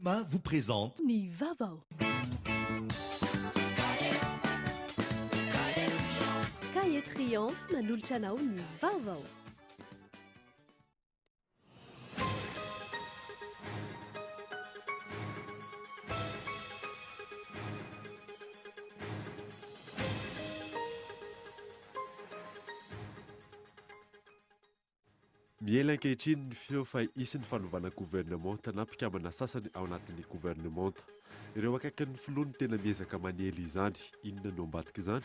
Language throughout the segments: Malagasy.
Ma vous présente. Ny vaovao. Cahier Triomphe manolotra anao ny vaovao. Miely ankehitriny ny feo fa hisy ny fanovana governemanta na mpikambana sasany ao anatin'ny governemanta. Ireo akaikin'ny filoha no tena miezaka manely izany. Inona no ambadik'izany?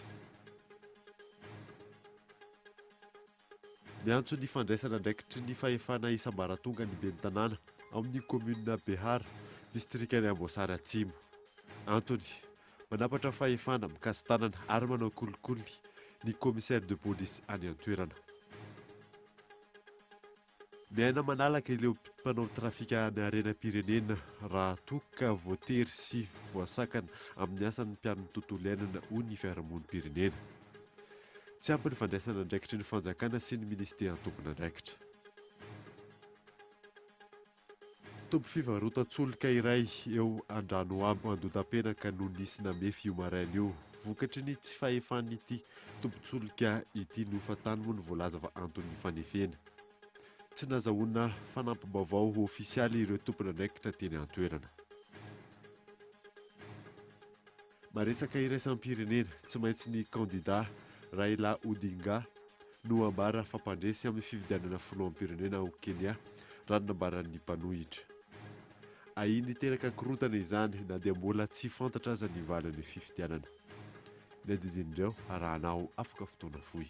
Miantso ny fandraisana andraikitry ny fahefana isam-baratonga ny ben'ny tanàna ao amin'ny kaominina Behara, distrikan'i Amboasary Atsimo. Antony, manapatra fahefana, mikasi-tanana ary manao kolikoly ny commissaire de police any an-toerana. Miaina manalaka ireo mpanao trafika ny harenam-pirenena raha toa ka voatery sy voasakana amin'ny asany ny mpiaro ny tontolo iainana, hoy ny fiarahamonim-pirenena. Tsy ampy ny fandraisana andraikitry ny fanjakana sy ny minisitera tompon'andraikitra. Toby fivarotan-tsolika iray eo Andranoabo Andotapenaka no nisy namefy io maraina io. Vokatry ny tsy fahefan'ity tobin-tsolika ity ny hofan-tany moa no voalaza fa anton'ny fanefena. Tsy nazahoana fanampim-baovao ofisialy ireo tompon'andraikitra teny an-toerana. Maresaka iraisam-pirenena, tsy maintsy ny kandida Raila Odinga no ambara fa mpandresy amin'ny fifidianana filoham-pirenena ao Kenya, raha ny nambaran'ny mpanohitra. Ahiany hiteraka korontana izany na dia mbola tsy fantatra aza ny valin'ny fifidianana. Ny adidin'ireo arahanao afaka fotoana fohy.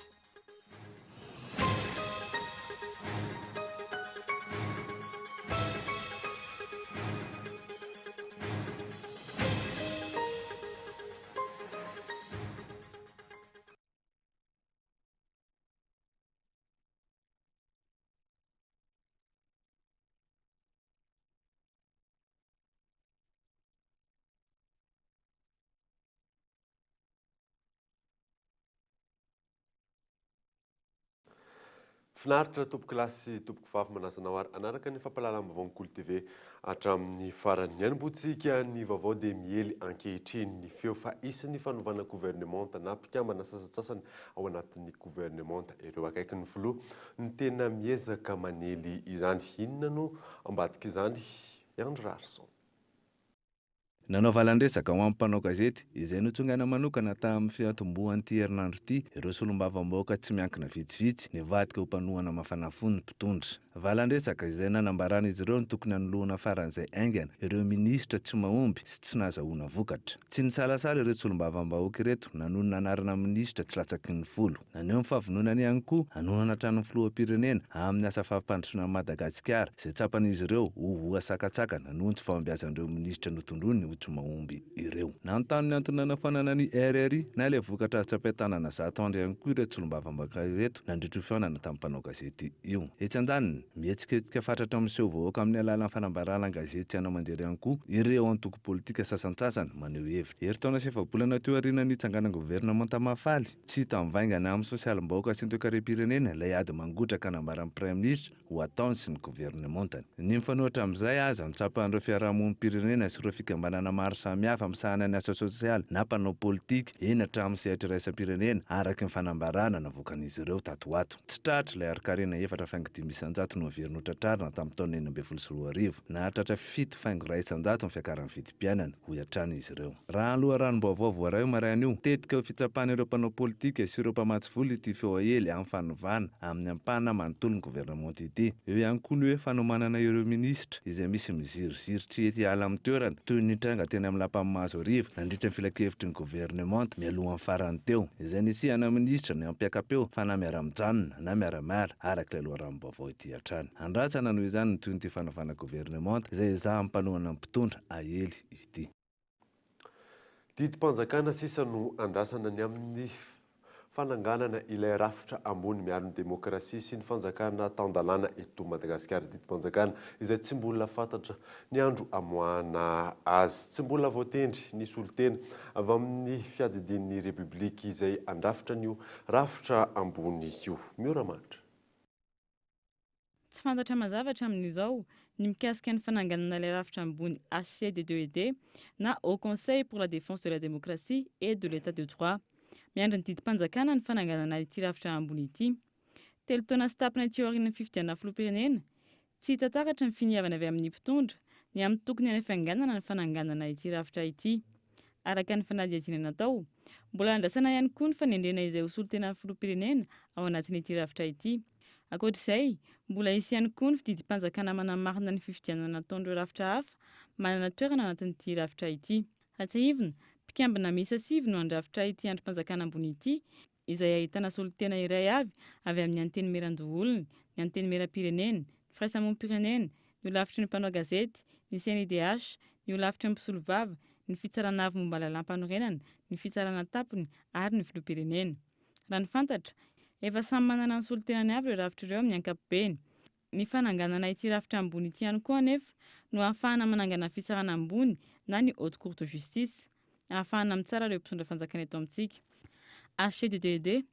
Finaritra tompoko lahy sy tompoko vavy manasa anao ary hanaraka ny fampahalalam-baovaon'ny Kolo TV hatramin'ny farany. Ny hanombohantsika ny vaovao dia miely ankehitriny ny feo fa hisy ny fanovana governemanta na mpikambana sasantsasany ao anatin'ny governemanta. Ireo akaikin'ny filoha no tena miezaka manely izany. Inona no ambadik'izany? I Andry Raharison. Nanao valan-dresaka ho an'ny mpanao gazety, izay notsongaina manokana tamin'ny fiantombohan'ity herinandro ity, ireo solombavambahoaka tsy miankina vitsivitsy nivadika ho mpanohana mafana fo ny mpitondra. Valan-dresaka izay nanambaran'izy ireo ny tokony hanoloana faran'izay haingana ireo minisitra tsy mahomby sy tsy nahazahoana vokatra. Tsy nisalasala ireto solombavambahoaka ireto nanonona anarana minisitra tsy latsaky ny folo. Naneho ny fahavononany ihany koa hanohana hatrany ny filoham-pirenena amin'ny asa fampandrosoana an'i Madagasikara, izay tsapan'izy ireo ho voasakatsakana noho ny tsy fahombiazan'ireo minisitra notondroiny ho tsy mahomby ireo. Nanontany ny antony nanafoanana ny RRI na ilay vokatra azo tsapain-tanana 100 andro ihany koa ireto solombavambahoaka ireto nandritra io fihaonana tamin'ny mpanao gazety io. Etsy andaniny, mihetsiketsika fatratra miseho vahoaka amin'ny alalan'ny fanambarana an-gazety sy haino aman-jery ihany koa ireo antoko politika sasantsasany maneho hevitra. Herintaona sy efa-bolana teo aorianan'ny nitsanganan'ny governemanta Mahafaly, Tsy hita mivaingana amin'ny sosialim-bahoaka sy ny toekarem-pirenena ilay ady mangotraka nambaran'ny Praiminisitra ho ataony sy ny governemantany. Ny mifanohitra amin'izay aza no tsapan'ireo fiarahamonim-pirenena sy ireo fikambanana maro samihafa misahana ny asa sosialy na mpanao politika, eny hatramin'ny sehatra iraisam-pirenena, araka ny fanambarana navoakan'izy ireo tato ho ato. Tsy tratra ilay harin-karena 4,5% noheverina ho tratrarina tamin'ny taona 2016. Nahatratra 7,1% ny fiakaran'ny vidim-piainana, hoy hatrany izy ireo. Raha ny loharanom-baovao voaray io maraina io, tetika ho fitsapana ireo mpanao politika sy ireo mpamatsy vola ity feo aely amin'ny fanovana amin'ny ampahana manontolo ny governemanta ity. Eo ihany koa ny hoe fanomanana ireo minisitra izay misy miziriziry tsy hety hiala amin'ny toerana, toy ny nitranga teny amin'ny lapan'i Mahazoarivo nandritra ny filankevitry ny governemanta mialohan'ny farany teo, izay nisihana minisitra ny hampiaka-peo fa na miara-mijanona na miara-miala, araka ilay loharanom-baovao ity hatrany. Andratsana noho izany ny tohin'ity fanovana governemanta izay ezahan'ny mpanohana ny mpitondra aely ity. Didim-panjakana sisa no andrasana ny amin'ny fananganana ilay rafitra ambony miaro ny demokrasia sy ny fanjakana tan-dalàna eto Madagasikara. Didim-panjakana izay tsy mbola fantatra ny andro hamoahana azy. Tsy mbola voatendry ny solontena avy amin'ny fiadidian'ny Repoblika izay handrafitra an'io rafitra ambony io. Mioramanitra. Tsy fantatra mazava hatramin'izao ny mikasika ny fananganana ilay rafitra ambony HCD2ED na Haut Conseil pour la Défense de la Démocratie et de l'État de Droit. Miandry ny didim-panjakana ny fananganana ity rafitra ambony ity. 3 taona sy tapany aty aorian'ny fifidianana filoham-pirenena, tsy hita taratra ny finiavana avy amin'ny mpitondra ny amin'ny tokony hanafainganana ny fananganana ity rafitra ity. Araka ny fanadihadiana natao, mbola andrasana ihany koa ny fanendrena izay ho solontenan'ny filoham-pirenena ao anatin'ity rafitra ity. Ankoatr'izay, mbola hisy ihany koa ny fididim-panjakana manamarina ny fifidianana nataon'ireo rafitra hafa manana toerana anatin'ity rafitra ity. Raha tsiahivina, mpikambana miisa 9 no handrafitra ity andrim-panjakana ambony ity, izay ahitana solontena iray avy avy amin'ny Antenimierandoholona, ny Antenimieram-pirenena, ny Firaisamonim-pirenena, ny holafitry ny mpanao gazety, ny CNIDH, ny holafitry ny mpisolovava, ny fitsarana avo momba lalàm-panorenana, ny fitsarana tampony ary ny filoham-pirenena. Raha ny fantatra, efa samy manana ny solontenany avy ireo rafitra ireo amin'ny ankapobeny. Ny fananganana ity rafitra ambony ity ihany koa anefa no ahafahana manangana fitsarana ambony na ny Haute Cour de Justice, ahafahana mitsara ireo mpitondra fanjakana eto amintsika. HCDDD,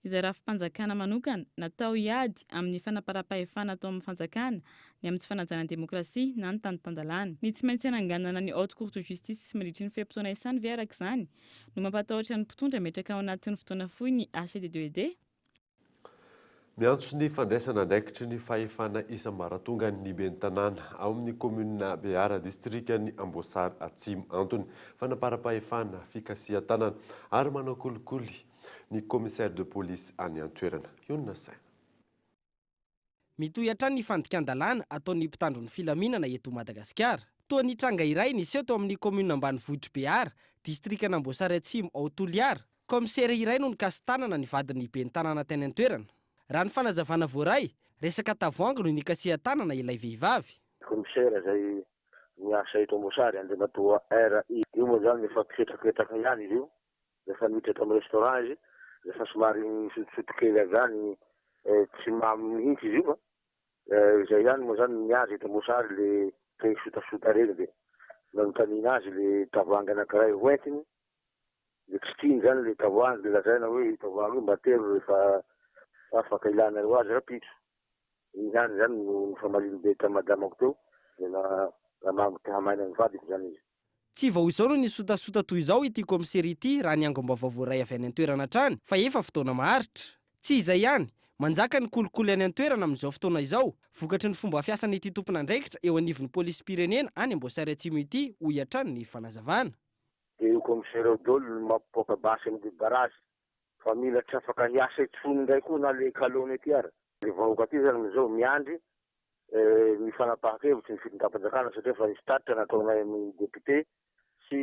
izay rafi-panjakana manokana natao hiady amin'ny fanaparam-pahefana atao amin'ny fanjakana, ny amin'ny tsy fanajana ny demokrasia na ny tany tan-dalàna. Ny tsy maintsy hananganana ny Haute Cour de Justice mandritry ny fe-potoana isany ve araka izany no mampatahotra ny mpitondra metraka ao anatin'ny fotoana fohy ny HCD2ED? Miantso ny fandraisana andraikitry ny fahefana isam-baratonga ny ben'ny tanàna ao amin'ny kaominina Behara, distrikan'i Amboasary Atsimo. Antony, fanaparam-pahefana, fikasihan-tanana ary manao kolikoly ny commissaire de police any an-toerana. Ionona saina. Mitohy hatrany ny fandikan-dalàna ataon'ny mpitandro ny filaminana eto Madagasikara. Toa ny tranga iray niseho tao amin'ny kaominina ambanivohitr'i Behara, distrikan'Amboasary Atsimo ao Toliara. Kaomisera iray no nikasi-tanana ny vadin'ny ben'ny tanàna teny an-toerana. Raha ny fanazavana voaray, resaka tavoahangy no nikasihan-tanana ilay vehivavy. Kaomisera izay miasa eto Amboasary, Andriamatoa RI. Io moa izany efa mpihetraketraka ihany izy io, rehefa miditra tao amin'ny restaurant izy, rehefa somary nisotosotro kely avy any, tsy mamo mihitsy izy io fa izay ihany moa izany ny azy eto Amboasary le te hisotasota reny dia nanontaniana azy le tavoahangy anankiray hoentiny dia tsy tiany izany le tavoahangy, dia lazaina hoe io tavoahangy io mba atero rehefa afaka ilanareo azy rahampitso. Iny ihany izany no nifamaliany be tamin'ny madamako teo dia namango te hamaina ny vadiko izany izy. Tsy vao izao no nisotasota toy izao ity kaomisera ity raha ny angom-baovao voaray avy any an-toerana hatrany fa efa fotoana maharitra. Tsy izay ihany, manjaka ny kolikoly any an-toerana amin'izao fotoana izao, vokatry ny fomba fiasan'ity tompon'andraikitra eo anivon'ny polisim-pirenena any Amboasary Atsimo ity, hoy hatrany ny fanazavana. Dia io commissaire io daholo no mampipoaka basy amin'ny barazy fa mila tsy afaka hiasa intsony indray koa na le kalone aty ara. Le vahoaka aty zany amin'izao miandry ny fanapahan-kevitry ny fitondram-panjakana satria efa nisy tatitra nataonay amin'ny député sy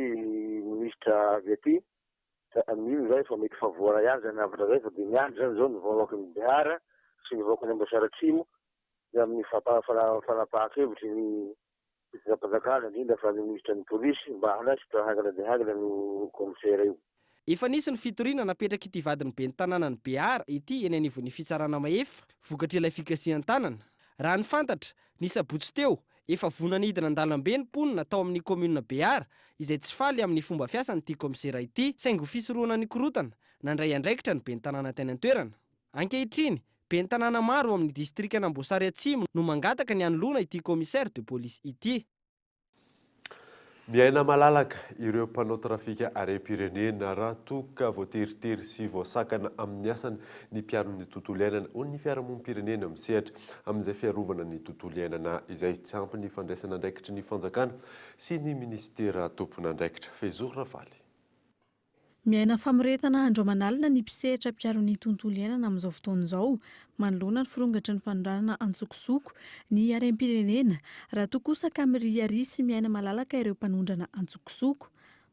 minisitra avy aty ka mino zahay fa mety fa voaray ihany zany hafatra zay fa dia miandry zany zao ny vahoakan'i Behara sy ny vahoakan'i Amboasary Atsimo ny amin'ny fanapahan-kevitry ny fitondram-panjakana indrindra fa ny minisitra ny polisy mba hanaisotra haingana dia haingana io commissaire io. Efa nisy ny fitoriana napetrak'ity vadin'ny ben'ny tanànan'i Behara ity eny anivon'ny fitsarana mahefa, vokatr'ilay fikasihan-tanana. Raha ny fantatra, ny sabotsy teo, efa vonona nidina an-dalambe ny mponina tao amin'ny kaominina Behara, izay tsy faly amin'ny fomba fiasan'ity kaomisera ity, saingy ho fisorohana ny korontana, nandray andraikitra ny ben'ny tanàna teny an-toerana. Ankehitriny, ben'ny tanàna maro ao amin'ny distrikan'Amboasary Atsimo no mangataka ny hanoloana ity commissaire de police ity. Miaina malalaka ireo mpanao trafika harem-pirenena raha toa ka voateritery sy voasakana amin'ny asany ny mpiaro ny tontolo iainana hoy ny fiarahamonim-pirenena misehatra amin'izay fiarovana ny tontolo iainana izay. Tsy ampy ny fandraisana andraikitry ny fanjakana sy ny minisitera tompon'andraikitra. Fehizoro Ravaly. Miaina famoretana andro aman'alina ny mpisehatra mpiaro ny tontolo iainana amin'izao fotoana izao manoloana ny firongatry ny fanondranana antsokosoko ny harem-pirenena, raha toa kosa ka miriaria sy miaina malalaka ireo mpanondrana antsokosoko.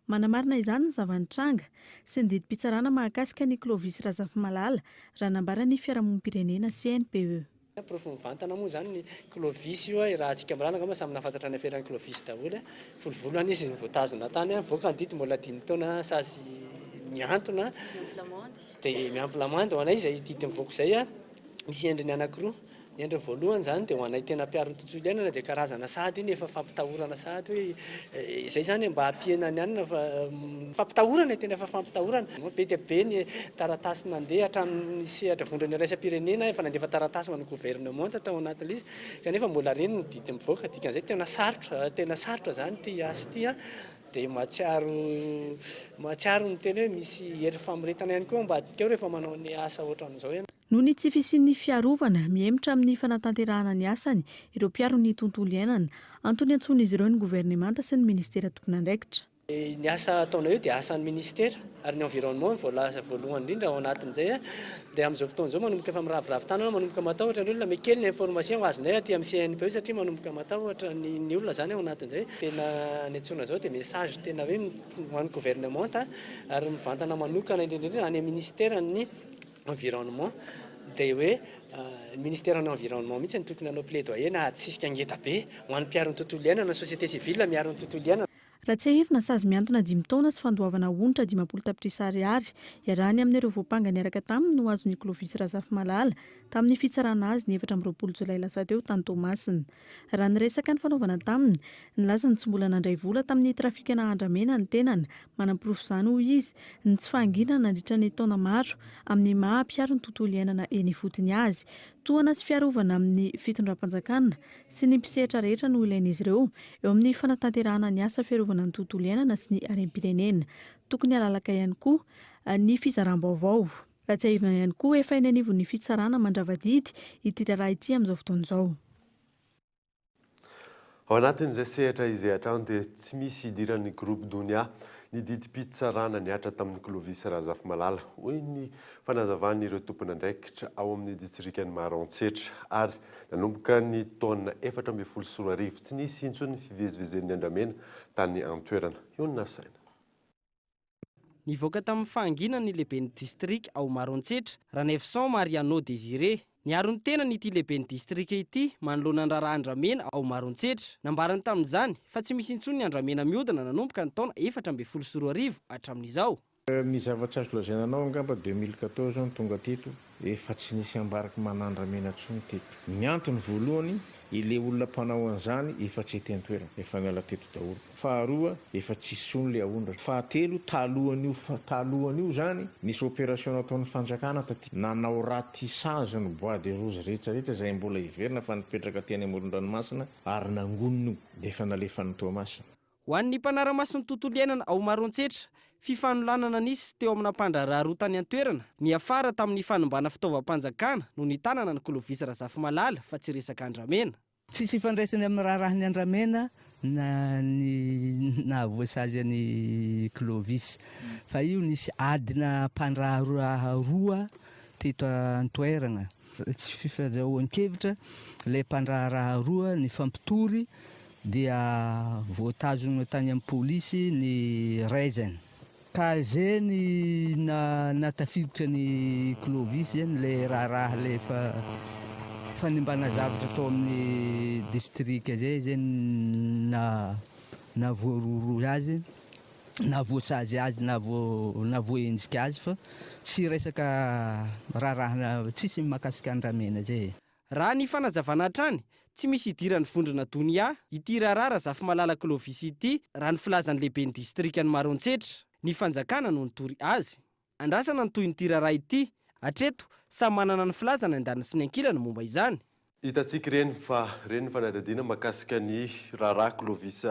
Manamarina izany ny zava-nitranga sy ny didim-pitsarana mahakasika an'i Clovis Razafimalala, raha nambaran'ny fiarahamonim-pirenena CNPE. Porofo mivantana moa izany ny Clovis io e, raha antsika mirahalahy angamba samy nahafantatra ny aferan'i Clovis daholo e, volovolana izy no voatazona tany, nivoaka ny didy mbola 5 taona sazy mihantona, dia miampy lamandy ho anay izay didy mivoaka izay, misy endriny anankiroa. Ny endriny voalohany izany dia ho anay tena mpiaro ny tontolo iainana dia karazana sahady iny efa fampitahorana sahady hoe izay izany mba hampihena ny anona fa fampitahorana e, tena efa fampitahorana. Be dia be ny taratasy nandeha hatramin'ny sehatra vondrona iraisam-pirenena efa nandefa taratasy ho an'ny governemanta tao anatin'ilay izy kanefa mbola reny ny didy mivoaka, dikan'izay tena sarotra, tena sarotra izany ity asa ity an. Dia mahatsiaro mahatsiaro ny tena hoe misy hery famoretana ihany koa ambadika ao rehefa manao ny asa ohatran'izao ianao. Noho ny tsy fisian'ny fiarovana, mihemotra amin'ny fanatanterahana ny asany ireo mpiaro ny tontolo iainana. Antony iantsoan'izy ireo ny governemanta sy ny minisitera tompon'andraikitra. Ny asa ataonay io dia asan'ny minisitera ary ny environnement no voalaza voalohany indrindra ao anatin'izay. Dia amin'izao fotoana izao manomboka efa miraviravy tanana, manomboka matahotra ny olona, mais kely ny information azonay aty amin'ny CNPE satria manomboka matahotra ny ny olona izany ao anatin'izay. Tena ny antsoina izao dia message tena hoe ho an'ny gouvernementa ary mivantana manokana indrindra indrindra any amin'ny ministeran'ny environnement dia hoe ny ministeran'ny environnement mihitsy no tokony hanao plaidoyer na ady sisika ngeda be ho an'ny mpiaro ny tontolo iainana, ny société civile miaro ny tontolo iainana. Raha tsiahivina, sazy mihantona dimy taona sy fandoavana onitra 50 tapitrisa ariary iarahany amin'ireo voampanga niaraka taminy no azon'i Clovis Razafimalala tamin'ny fitsarana azy ny 24 jolay lasa teo tany Toamasina. Raha ny resaka nifanaovana taminy, nilaza ny tsy mbola nandray vola tamin'ny trafikana andramena ny tenany. Manaporofo izany, hoy izy, ny tsy fahanginana nandritra ny taona maro amin'ny maha mpiaro ny tontolo iainana eny ifotony azy. Tohana sy fiarovana amin'ny fitondram-panjakana sy ny mpisehatra rehetra no ilain'izy ireo eo amin'ny fanatanterahana ny asa fiarovana ny tontolo iainana sy ny harem-pirenena. Tokony halalaka ihany koa ny fizaram-baovao. Raha tsiahivina ihany koa, efa eny anivon'ny fitsarana mandrava didy ity raharaha ity amin'izao fotoana izao. Ao anatin'izay sehatra izay hatrany dia tsy misy idiran'ny Groupe Donia ny didim-pitsarana nihatra tamin'i Clovis Razafimalala, hoy ny fanazavan'ireo tompon'andraikitra ao amin'ny distrikan'i Maroantsetra. Ary nanomboka ny taona 2014, tsy nisy intsony ny fivezivezen'ny andramena tany an-toerana. Io no nasaina. Nivoaka tamin'ny fahanginany ny lehiben'ny distrika ao Maroantsetra, Ranaivoson Mariano Désiré. Niaro ny tenany ity lehiben'ny distrika ity manoloana ny raharaha andramena ao Maroantsetra. Nambarany tamin'izany fa tsy misy intsony ny andramena mihodina nanomboka ny taona 2014 hatramin'izao. Ny zavatra azo lazaina anao angamba 2014 aho no tonga teto, efa tsy nisy ambaraky manandramena intsony teto. Ny antony voalohany, ilay olona mpanao an'izany efa tsy ety an-toerana, efa niala teto daholo. Faharoa, efa tsisy intsony ilay aondra. Fahatelo, talohan'io talohan'io izany, nisy opération nataon'ny fanjakana taty, nanao ratissage ny bois de rose rehetra rehetra izay mbola heverina fa nipetraka teny amoron-dranomasina ary nangonina io, dia efa nalefan'i Toamasina. Ho an'ny mpanara-maso ny tontolo iainana ao Maroantsetra, fifanolanana nisy teo amina mpandraharaha roa tany an-toerana, niafara tamin'ny fanimbana fitaovam-panjakana no nitanana an'i Clovis Razafimalala fa tsy resaka andramena. Tsisy ifandraisany amin'ny raharahan'ny andramena na ny nahavoasazy an'i Clovis fa io nisy adina mpandraharaha roa teto an-toerana. Tsy fifajahoan-kevitra ilay mpandraharaha roa nifampitory dia voatazona tany amin'ny polisy ny raizany. Ka zay ny nahatafiditra an'i Clovis zany ilay raharaha ilay efa fanimbana zavatra tao amin'ny distrika zay zay na nahavoarohirohy azy, nahavoasazy azy, nahavoaenjika azy fa tsy resaka raharaha tsisy mahakasika andramena zay e. Raha ny fanazavana hatrany, tsy misy idiran'ny vondrona Donia ity raharaha Razafimalala Clovis ity, raha ny filazan'ny lehiben'ny distrikan'i Maroantsetra. Ny fanjakana no nitory azy. Andrasana ny tohin'ity raharaha ity. Hatreto, samy manana ny filazany andaniny sy ny ankilany momba izany. Hitantsika ireny fa ireny ny fanadihadiana mahakasika ny raharaha Clovis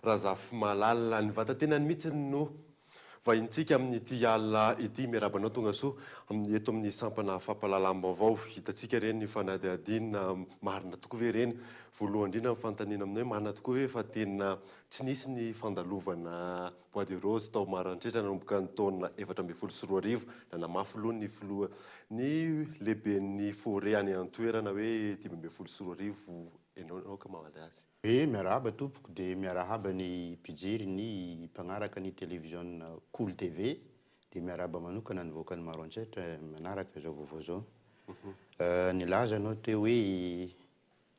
Razafimalala. Ny vatan-tenany mihitsy no Vahintsika amin'ity alina ity. Miarahaba anao tonga soa eto amin'ny sampana fampahalalam-baovao. Hitantsika ireny ny fanadihadiana, marina tokoa ve ireny? Voalohany indrindra ny fanontaniana aminao hoe marina tokoa ve fa tena tsy nisy ny fandalovana bois de rose tao Maroantsetra nanomboka ny taona 2014? Nanamafy aloha ny filoha, ny lehiben'ny forêt any an-toerana hoe 2015 ianao aoka mamaly azy. He miarahaba tompoko de miarahaba ny mpijery ny mpagnaraka ny television Kolo TV de miarahaba manokana ny vahoakan'i Maroantsetra manaraka izao vaovao izao. Nilaza anao teo hoe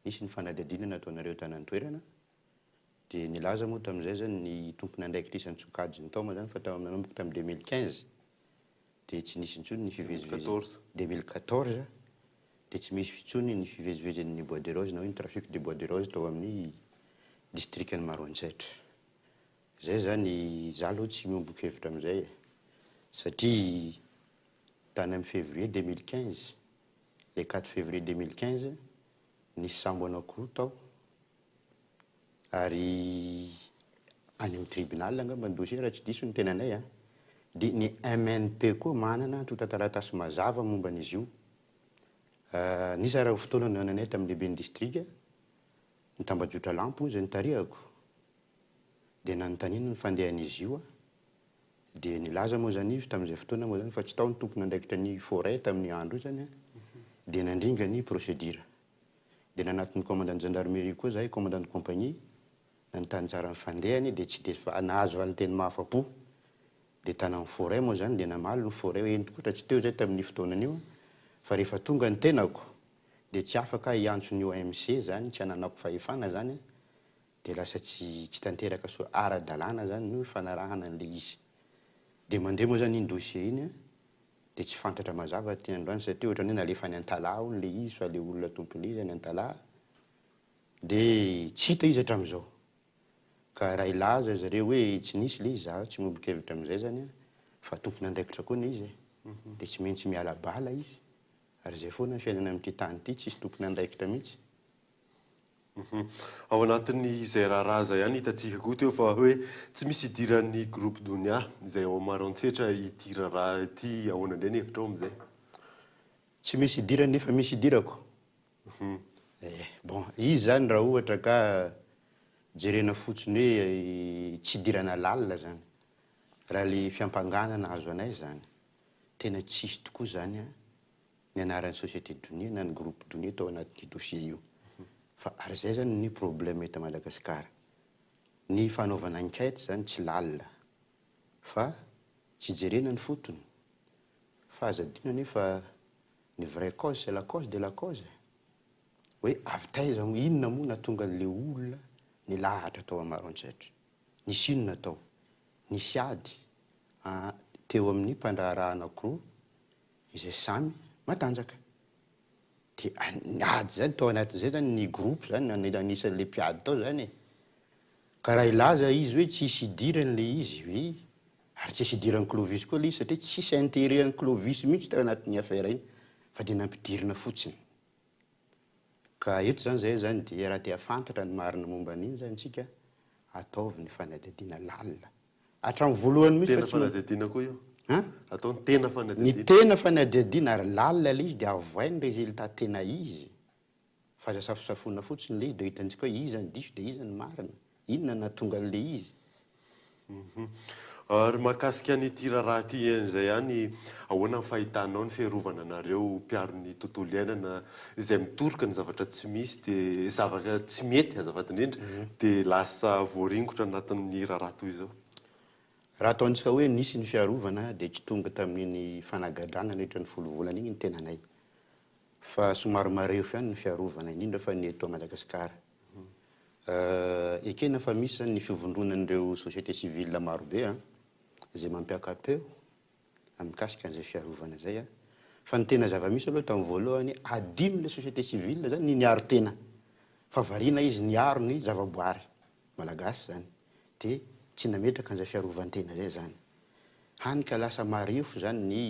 nisy ny fanadihadiana nataonareo tany an-toerana de nilaza moa tamin'izay zany ny tompon'andraikitra isan-tsokajiny tao moa zany fa tao nanomboka tamin'ny 2015 de tsy nisy intsony ny fivezivezena 2014. Dia tsy misy intsony ny fivezivezen'ny bois de rose na hoe ny trafic de bois de rose tao amin'ny distrikan'i Maroantsetra. Zay zany, za aloha tsy miombon-kevitra amin'izay e. Satria tany amin'ny février 2015, le 4 février 2015, nisy sambo anankiroa tao ary any amin'ny tribunal angamba ny dossier raha tsy diso ny tenanay an, dia ny MNP koa manana antontan-taratasy mazava momba an'izy io. Nisy ary fotoana nihaonanay tamin'ny lehiben'ny distrika, ny tambajotra lampo izay nitarihako, dia nanontaniana ny fandehan'izy io aho, dia nilaza moa izany izy tamin'izay fotoana moa izany fa tsy tao ny tompon'andraikitra ny forêt tamin'io andro io izany an, dia nandringa ny procédure. Dia nanatona ny commandant gendarmerie koa izahay, commandant de compagnie, nanontany tsara ny fandehany dia tsy dia nahazo valinteny mahafa-po. Dia tany amin'ny forêt moa izany dia namaly ny forêt hoe eny tokoa fa tsy teo izahay tamin'io fotoana io fa rehefa tonga ny tenako dia tsy afaka hiantso ny OMC izany, tsy ananako fahefana izany dia lasa tsy tsy tanteraka soa ara-dalàna izany ny fanarahana an'ilay izy. Dia mandeha moa izany iny dossier iny an, dia tsy fantatra mazava aty androany satria ohatran'ny hoe nalefa any Antalaha hono ilay izy fa ilay olona tompon'ilay izy any Antalaha dia tsy hita izy hatramin'izao. Ka raha hilaza zareo hoe tsy nisy ilay izy, za tsy miombon-kevitra amin'izay izany an, fa tompon'andraikitra koa anie izy e, dia tsy maintsy miala bala izy, ary izay foana ny fiainana amin'ity tany ity, tsisy tompon'andraikitra mihitsy. Ao anatin'izay raharaha izay ihany hitantsika koa teo fa hoe tsy misy idiran'ny groupe Donia izay ao Maroantsetra ity raharaha ity. Ahoana indray ny hevitrao amin'izay? Tsy misy idirany nefa misy idirako. Eh, bon, izy izany raha ohatra ka jerena fotsiny hoe tsy idirana lalina izany, raha ilay fiampangana nahazo anay izany, tena tsisy tokoa izany an. ny anaran'ny société Donia na ny groupe Donia tao anatin'io dossier io. Fa ary izay zany ny problème eto Madagascar. Ny fanaovana enquête zany tsy lalina fa tsy jerena ny fotony. Fa aza adino anie fa ny vraie cause c'est la cause de la cause e. Hoe avy taiza moa, inona moa nahatonga an'le olona nilahatra tao Amaroantsetra? Nisy inona tao? Nisy ady teo amin'ny mpandraharaha anankiroa izay samy matanjaka. Dia niady zany tao anatin'izay zany ny groupe zany anisan'le mpiady tao zany e. Ka raha hilaza izy hoe tsisy idirany le izy, oui, ary tsisy idiran'i Clovis koa le izy satria tsisy intérêt an'i Clovis mihitsy tao anatin'ny affaire iny fa dia nampidirina fotsiny. Ka eto zany zay zany dia raha te hahafantatra ny marina momba an'iny zany tsika, ataovy ny fanadihadiana lalina. Hatramin'ny voalohany mihitsy fa tsy. Tena fanadihadiana koa io. An? Atao ny tena fanadihadiana. Ny tena fanadihadiana ary lalina ilay izy dia avoay ny résultat tena izy. Fa aza safosafoina fotsiny ilay izy dia ho hitantsika hoe iza ny diso dia iza ny marina. Inona no nahatonga an'ilay izy. Ary mahakasika an'ity raharaha ity izay ihany, ahoana ny fahitanao ny fiarovana anareo mpiaro ny tontolo iainana izay mitoroka ny zavatra tsy misy dia zavatra tsy mety azafady indrindra dia lasa voaringotra anatin'ny raharaha toy izao? Raha ataontsika hoe nisy ny fiarovana dia tsy tonga tamin'iny fanagadrana nandritra ny folo volana iny ny tenanay fa somary marefo ihany ny fiarovana indrindra fa ny eto Madagasikara. Ekena fa misy zany ny fivondronan'ireo société civile maro be izay mampiaka-peo mikasika an'izay fiarovana izay fa ny tena zava-misy aloha tamin'ny voalohany adinon'ilay société civile zany ny niaro tena fa variana izy niaro ny zavaboary malagasy zany dia tsy nametraka an'izay fiarovan-tena izay zany hany ka lasa marefo zany ny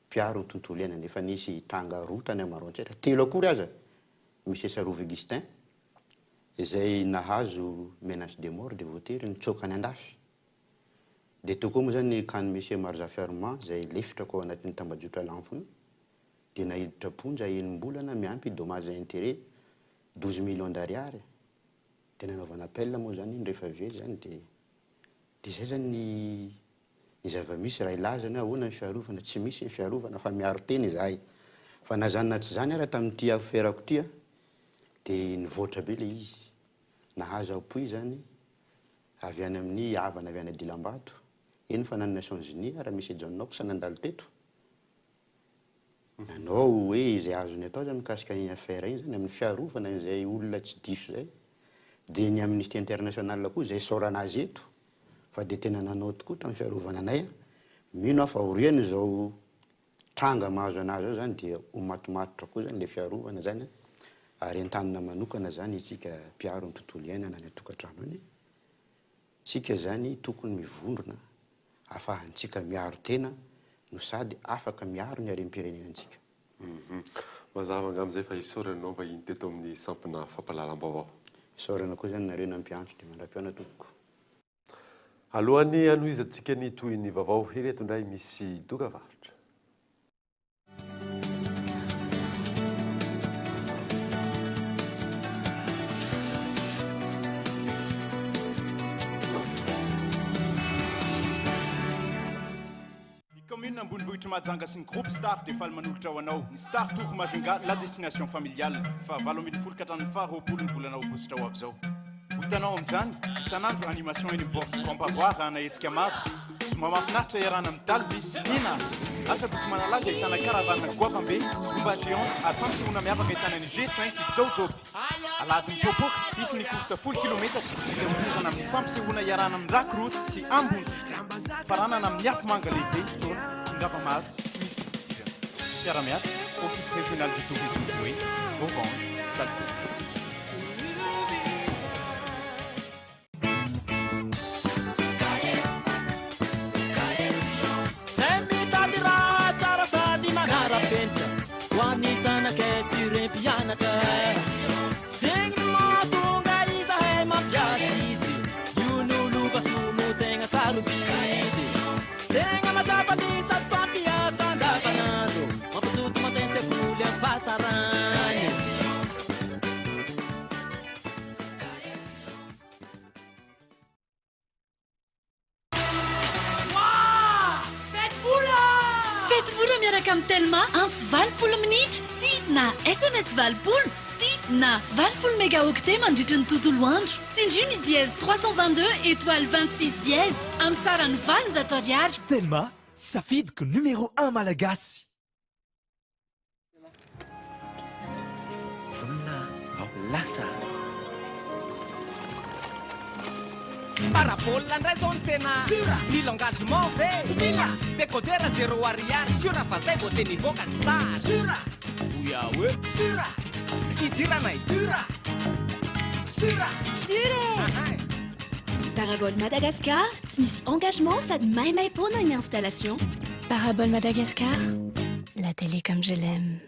mpiaro ny tontolo iainana efa nisy tanga roa tany Maroantsetra telo akory aza Monsieur Sarovy Augustin izay nahazo menace de mort dia voatery nitsoaka any andafy. Dia teo koa moa izany ny cas-n'i Monsieur Marizafy Armand izay lefitra koa ao anatin'ny tambajotra lampo io dia naiditra am-ponja enim-bolana miampy dommages et intérêts 12 millions d'ariary. Dia nanaovana appel moa izany iny rehefa avy eo izany dia dia izay izany ny Ny zava-misy raha hilaza ny hoe ahoana ny fiarovana, tsy misy ny fiarovana fa miaro tena izahay. Fa na izany na tsy izany ara tamin'ity affaire-ko ity an, dia nivoatra be ilay izy. Nahazo appui izany avy any amin'ny havana avy any Dilambato, eny fa na ny Nations Unies ara Monsieur John Knox nandalo teto. Nanao hoe izay azony atao izany mikasika an'iny affaire iny izany amin'ny fiarovana an'izay olona tsy diso izay. Dia ny Amnesty International koa izay isaorana azy eto fa dia tena nanao tokoa tamin'ny fiarovana anay an. Mino aho fa aorian'izao. tranga mahazo anazy ao zany dia ho matomatotra koa zany le fiarovana zany an, ary entanina manokana zany itsika mpiaro ny tontolo iainana any an-tokantrano any, tsika zany tokony mivondrona afahantsika miaro tena no sady afaka miaro ny harem-pirenenantsika. Mazava angamba izay fa isaorana anao vahiny teto amin'ny sampona fampahalalam-baovao. Isaorana koa izany nareo nampiantso dia mandra-pihaona tompoko. Alohan'ny hanohizantsika ny tohin'ny vaovao, ireto indray misy dokavarotra. Ny kaominina ambonivohitr'i Mahajanga sy ny Groupe Star dia faly manolotra ho anao ny Star Tour Majunga, la destination familiale, faha 18 ka hatramin'ny faha 20 ny volana aogositra ho avy izao. Ho hitanao amin'izany, isan'andro animation eny amin'ny bord sy Grand Pavois arahana hetsika maro. Zoma mahafinaritra iarahana amin'i Dalvis sy Ninas. Asabotsy manalazy ahitana caravane goavambe, zumba géante ary fampisehoana miavaka ahitana ny G5 sy Jaojoby. Alahady mipoapoaka, hisy ny course folo kilometatra izay hotohizana amin'ny fampisehoana iarahana amin'ny Rack Roots sy Ambondro. Faranana amin'ny afomanga lehibe ny fotoana, tongava maro, tsy misy fidirana. Mpiara-miasa, Office Régional du Tourisme Boeny, Orange, Salto. Zay mitady raha tsara sady manara-penitra ho an'ny zanaka sy ireo mpianatra. Zegny no mahatonga izahay mampiasa izy. Io no lova soa no tegna sarobidy. Tegna mazava ny sady fampiasa andavanandro. Mampazoto manten-tsekoly amin'ny fahatsarany. Fety mora miaraka amin'ny Telma, antso 80 minitra sy na sms 80 sy na 80 mégaoctets mandritry ny tontolo andro. Tsindrio ny dièse 322 étoile 26 dièse amin'ny sarany 800 ariary. Telma, safidiko numéro un malagasy. Vonona vao lasa. Parabole ndray zao no tena Sûr Mila engagement ve? Tsy mila Décodeur zéro ariary Sûr fa zay vao tena hivoaka ny sary Sûr Oya oe Sûr Idiranay dur Sûr Sûr e! Parabole Madagascar, tsy misy engagement sady maimaimpoana ny installation. Parabole Madagascar, la télé comme je l'aime.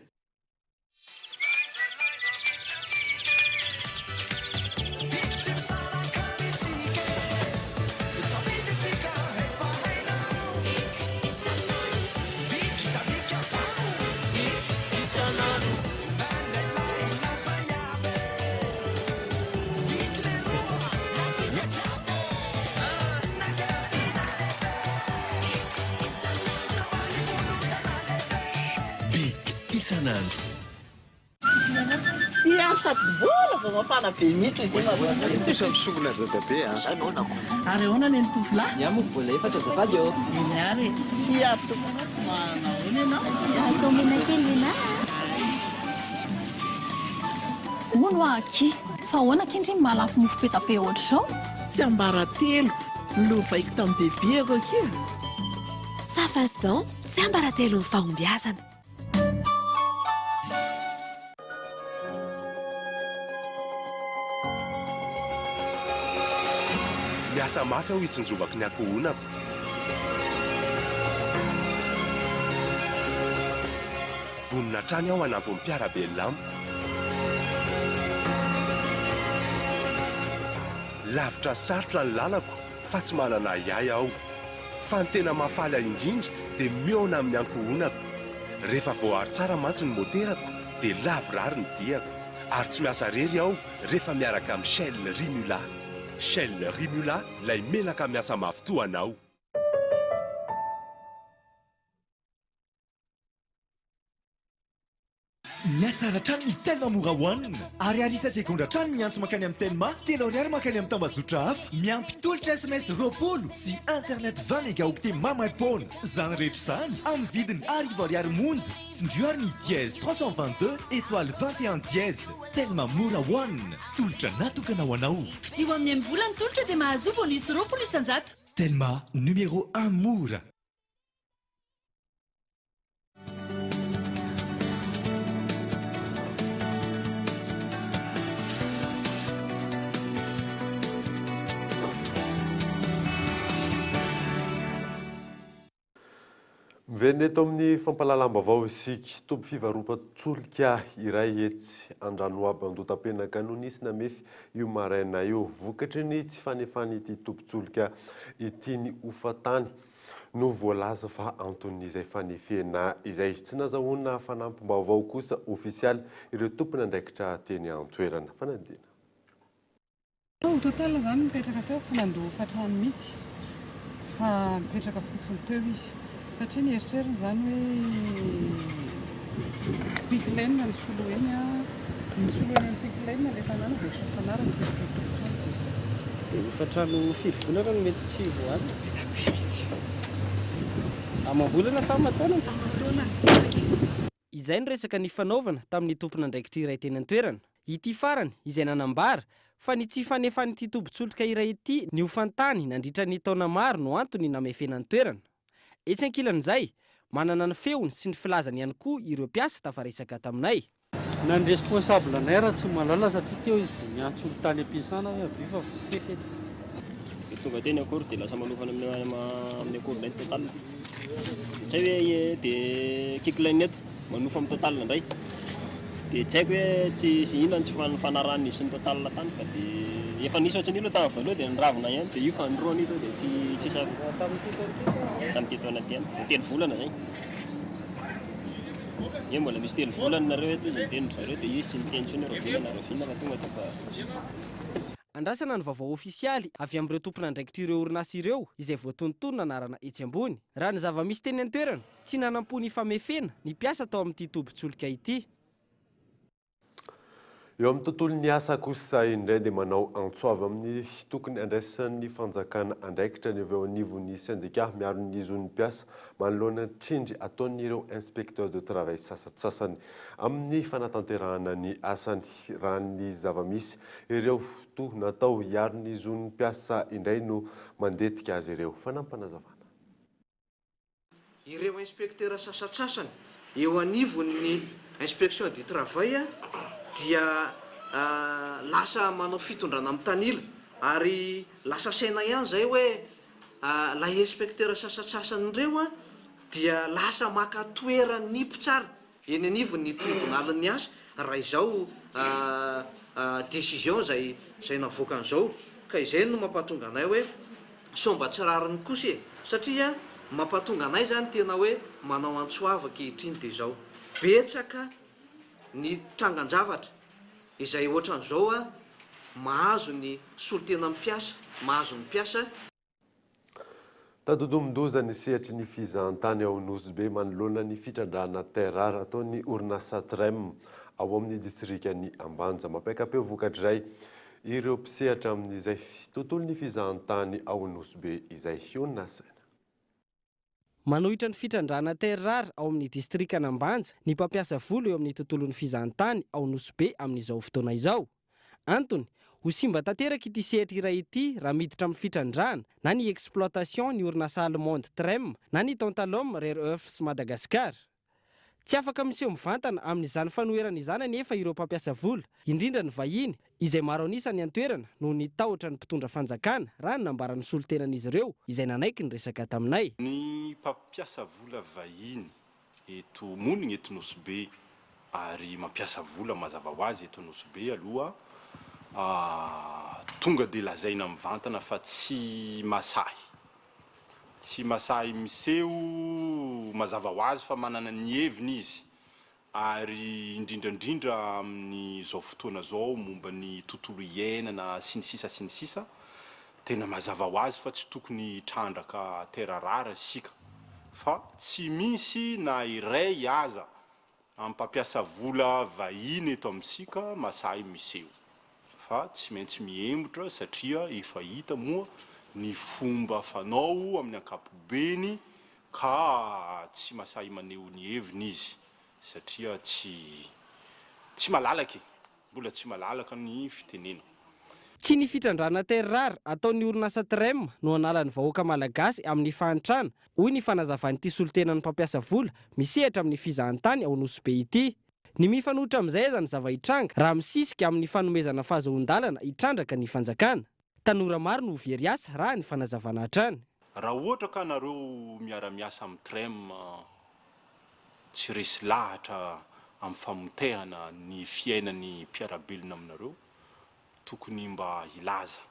Big isan'andro. Ia sady mbola vao mafana be mihitsy izy io mademoiselle. Kosa misongona ry dadabe a. Ary ahoana ny an'ny tovolahy? Ny ahy moa mbola efatra azafady ô. Eny ary e. Ia avy tompoko. Manahoana ianao? Atao mena kely nenah a. Hono hoa akia, fa ahoana akia ndry ny mahalafo mofo peta-pe ohatr'izao? Tsiambaratelo, nolovaiko tamin'i bebeko akia. Safasdan, tsiambaratelon'ny fahombiazana. Miasa mafy aho hitsinjovako ny ankohonako. Vonona hatrany aho hanampy ny mpiara-belona amiko. Lavitra sy sarotra ny lalako fa tsy manana ahiahy aho. Fa ny tena mahafaly ahy indrindra dia mihaona amin'ny ankohonako. Rehefa voaaro tsara mantsy ny moterako dia lavorary ny diako. Ary tsy miasa irery aho rehefa miaraka amin'ny Shell Rimula. Shell Rimula, ilay menaka miasa mafy toa anao. Mihatsara hatrany ny Telma Mora One. Ariary isa-tsegondra hatrany ny antso mankany amin'ny Telma, 3 ariary mankany amin'ny tambazotra hafa, miampy tolotra sms 20 sy internet 20 mégaoctets maimaim-poana. Izany rehetra izany amin'ny vidiny arivo ariary monja. Tsindrio ary ny dièse 322 étoile 21 dièse. Telma Mora One, tolotra natokana ho anao. Fidio amin'ny MVola ny tolotra dia mahazoa bonus 20%. Telma numéro un mora. Miverina eto amin'ny fampahalalam-baovao isika. Toby fivarotan-tsolika iray etsy Andranoabo Andohatapenaka no nisy namefy io maraina io. Vokatry ny tsy fanefan'ity tobin-tsolika ity ny hofan-tany no voalaza fa anton'izay fanefena izay. Tsy nazahoana fanampim-baovao kosa ofisialy ireo tompon'andraikitra teny an-toerana. Fanadihadiana. Au total izany nipetraka teo tsy nandoa hofantrano mihitsy fa nipetraka fotsiny teo izy satria ny eritreriny izany hoe quick lane no soloiny an, nosoloiny an'i quick lane ilay tanàna dia tsy nifanaraka izy sy ny tompon-trano dia izay. Dia hofantrano firy volana no mety tsy voaaloa? Be dia be mihitsy. Amam-bolana sa aman-taonany? Aman-taonany. Izay no resaka nifanaovana tamin'ny tompon'andraikitra iray teny an-toerana. Ity farany izay nanambara fa ny tsy fanefan'ity tobin-tsolika iray ity ny hofan-tany nandritra ny taona maro no antony namefena ny toerana. Etsy ankilan'izay, manana ny feony sy ny filazany ihany koa ireo mpiasa tafaresaka taminay. Na ny responsable anay ara tsy mahalala satria teo izy vao niantso olo tany am-piasana hoe avia fa voafefy eto. Dia tonga teny akory dia lasa manofana amin'ny akory indray ny total. Dia tsy hay hoe dia kick line eto, manofa amin'ny total indray. Dia tsy haiko hoe tsy inona ny tsy nifanarahan'izy sy ny total tany fa dia efa nisy ohatran'io aloha tamin'ny voalohany dia niravina ihany dia io fanindroany io tonga dia tsy tsy sa Tamin'ity taona ity sa? Tamin'ity taona ity ihany, vao telo volana izay. Ie mbola misy telo volana nareo eto izy niteny ry zareo dia izy tsy niteny intsony hoe rahoviana na rahoviana fa tonga dia efa Andrasana ny vaovao ofisialy avy amin'ireo tompon'andraikitr'ireo orinasa ireo izay voatonontonona anarana etsy ambony. Raha ny zava-misy teny an-toerana, tsy nanam-po nifamefena ny mpiasa tao amin'ity tobin-tsolika ity. Eo amin'ny tontolon'ny asa kosa indray dia manao antso avo amin'ny tokony handraisan'ny fanjakana andraikitra ny avy eo anivon'ny sendika miaro ny zon'ny mpiasa manoloana ny tsindry ataon'ireo inspecteurs de travail sasantsasany amin'ny fanatanterahana ny asany. Raha ny zava-misy, ireo toa natao hiaro ny zon'ny mpiasa indray no mandetika azy ireo. Fanampinazavana. Ireo inspecteurs sasantsasany eo anivon'ny inspection du travail dia lasa manao fitondrana mitanila ary lasa saina ihany izay hoe ilay inspecteur sasantsasany ireo dia lasa maka toeran'ny mpitsara Eny anivon'ny tribonalin'ny asa raha izao décision izay izay navoakany izao ka izay no mampahatonga anay hoe sao mba tsy rariny kosa e! satria ny mampahatonga anay izany tena hoe manao antso avo ankehitriny dia izao betsaka ny trangan-javatra izay ohatran'izao mahazo ny solontenan'ny mpiasa mahazo ny mpiasa. Tandindomin-doza ny sehatry ny fizahantany ao Nosy Be manoloana ny fitrandrahana terre rare ataon'ny orinasa Trem ao amin'ny distrikan'i Ambanja. Mampiaka-peo vokatr'izay ireo mpisehatra amin'izay tontolon'ny fizahantany ao Nosy Be izay. Hionona saina. Manohitra ny fitrandrahana terre rare ao amin'ny distrikan'Ambanja ny mpampiasa vola eo amin'ny tontolon'ny fizahantany ao Nosy Be amin'izao fotoana izao. Antony, ho simba tanteraka ity sehatra iray ity raha miditra amin'ny fitrandrahana na ny exploitation ny orinasa allemande Trem na ny Tantalum Rare Earths Madagascar. Tsy afaka miseho mivantana amin'izany fanoherana izany anefa ireo mpampiasa vola, indrindra ny vahiny, izay maro an'isa any an-toerana noho ny tahotra ny mpitondra fanjakana, raha ny nambaran'ny solontenan'izy ireo izay nanaiky ny resaka taminay. Ny mpampiasa vola vahiny eto monina eto Nosy Be ary mampiasa vola mazava ho azy eto Nosy Be aloha tonga dia lazaina mivantana fa tsy masahy tsy masahy miseho mazava ho azy fa manana ny heviny izy ary indrindra indrindra amin'izao fotoana izao momba ny tontolo iainana sy ny sisa sy ny sisa Tena mazava ho azy fa tsy tokony hitrandraka terre rare isika fa tsy misy na iray aza amin'ny mpampiasa vola vahiny eto amintsika masahy miseho fa tsy maintsy mihemotra satria efa hita moa ny fomba fanao amin'ny ankapobeny ka tsy masahy maneho ny heviny izy satria tsy tsy malalaka e! Mbola tsy malalaka ny fitenena. Tsy ny fitrandrahana terre rare ataon'ny orinasa Trem no hanala ny vahoaka malagasy amin'ny fahantrana, hoy ny fanazavan'ity solontenan'ny mpampiasa vola misehatra amin'ny fizahantany ao Nosy Be ity. Ny mifanohitra amin'izay aza ny zava-hitranga raha misisika amin'ny fanomezana fahazoan-dalana hitrandraka ny fanjakana. Tanora maro no ho very asa raha ny fanazavana hatrany. Raha ohatra ka nareo miara-miasa amin'ny Trem tsy resy lahatra amin'ny famotehana ny fiainan'ny mpiara-belona aminareo, tokony mba hilaza.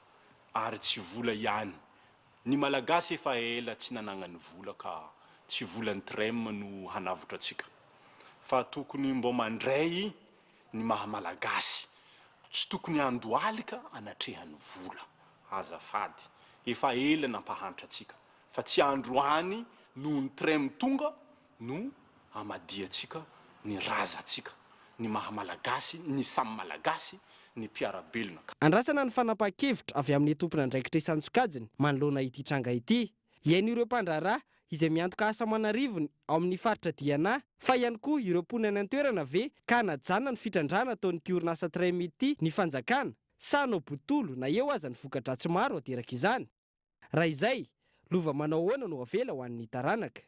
Ary tsy vola ihany. Ny Malagasy efa ela tsy nanagnany vola ka tsy volan'ny Trem no hanavotra antsika. Fa tokony mbô mandray ny maha Malagasy. Tsy tokony handohalika anatrehan'ny vola. Azafady. Efa ela nampahantra antsika. Fa tsy androany noho ny trem tonga no amadihantsika ny razantsika, ny maha Malagasy, ny samy Malagasy, ny mpiara-belona. Andrasana ny fanapahan-kevitra avy amin'ny tompon'andraikitra isan-tsokajiny manoloana ity tranga ity. Hihaino ireo mpandraharaha izay miantoka asa aman'arivony ao amin'ny faritra Diana fa ihany koa ireo mponina any an-toerana ve ka hanajanona ny fitrandrahana ataon'ity orinasa Trem ity ny fanjakana sa hanao botolo na eo aza ny voka-dratsy maro ateraka izany? Raha izay, lova manao ahoana no avela ho an'ny taranaka?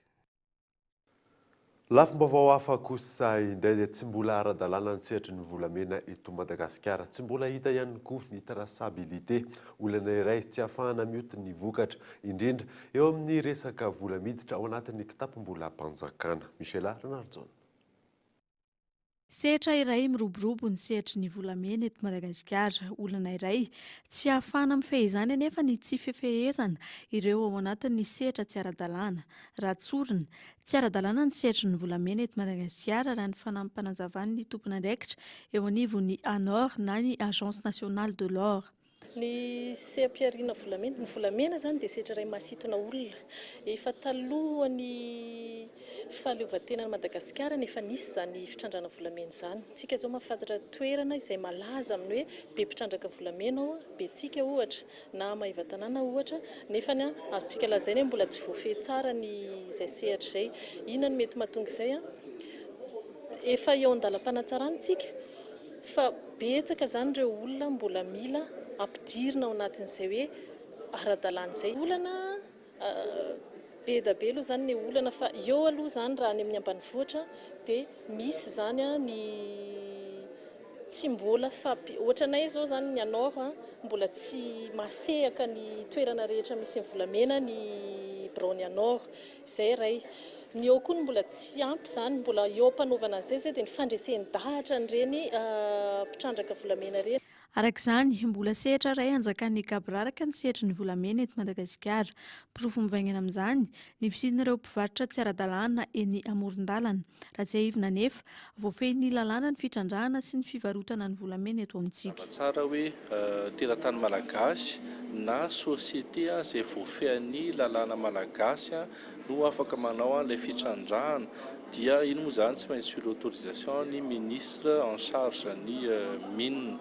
Lafim-baovao hafa kosa indray dia tsy mbola ara-dalàna ny sehatry ny volamena eto Madagasikara. Tsy mbola hita ihany koa ny traçabilité, olana iray tsy ahafahana mioty ny vokatra, indrindra eo amin'ny resaka vola miditra ao anatin'ny kitapom-bolam-panjakana. Michela Ranarijaona. Sehatra iray miroborobo ny sehatry ny volamena eto Madagasikara. Olana iray tsy ahafahana mifehy izany anefa ny tsy fifehezana ireo ao anatin'ny sehatra tsy ara-dalàna. Raha tsorina, tsy ara-dalàna ny sehatry ny volamena eto Madagasikara raha ny fanampanazavan'ny tompon'andraikitra eo anivon'ny ANOR na ny Agence Nationale de l'Or. Ny seha-pihariana volamena, ny volamena izany dia sehatra iray mahasintona olona. Efa talohan'ny fahaleovantenan'i Madagasikara no efa nisy izany fitrandrahana volamena izany. Isika izao mahafantatra toerana izay malaza amin'ny hoe be mpitrandraka volamena ao, Betsika ohatra, na Maevatanàna ohatra, nefa azontsika lazaina hoe mbola tsy voafehy tsara ny izay sehatra izay. Inona no mety mahatonga izay? Efa eo an-dalam-panatsarana isika. Fa betsaka izany ireo olona mbola mila ampidirina ao anatin'izay hoe ara-dalàna izay. Olana be da be aloha izany ny olana fa eo aloha izany raha any amin'ny ambanivohitra dia misy izany ny tsy mbola fampi-, ohatra anay izao izany ny ANOR mbola tsy mahasehaka ny toerana rehetra misy ny volamena ny biraon'ny ANOR. Izay iray. Ny eo koa no mbola tsy ampy izany, mbola eo am-panaovana an'izay izay dia ny fandresen-dahatra an'ireny mpitrandraka volamena ireny. Araka izany, mbola sehatra iray anjakan'ny gaboraraka ny sehatry ny volamena eto Madagasikara. Porofo mivaingana amin'izany, ny fisian'ireo mpivarotra tsy ara-dalàna eny amoron-dalana. Raha tsiahivina anefa, voafehin'ny lalàna ny fitrandrahana sy ny fivarotana ny volamena eto amintsika. Mazava tsara hoe teratany malagasy na société izay voafehin'ny lalàna malagasy no afaka manao ilay fitrandrahana dia iny moa izany tsy maintsy sur autorisation ny ministre en charge ny mine.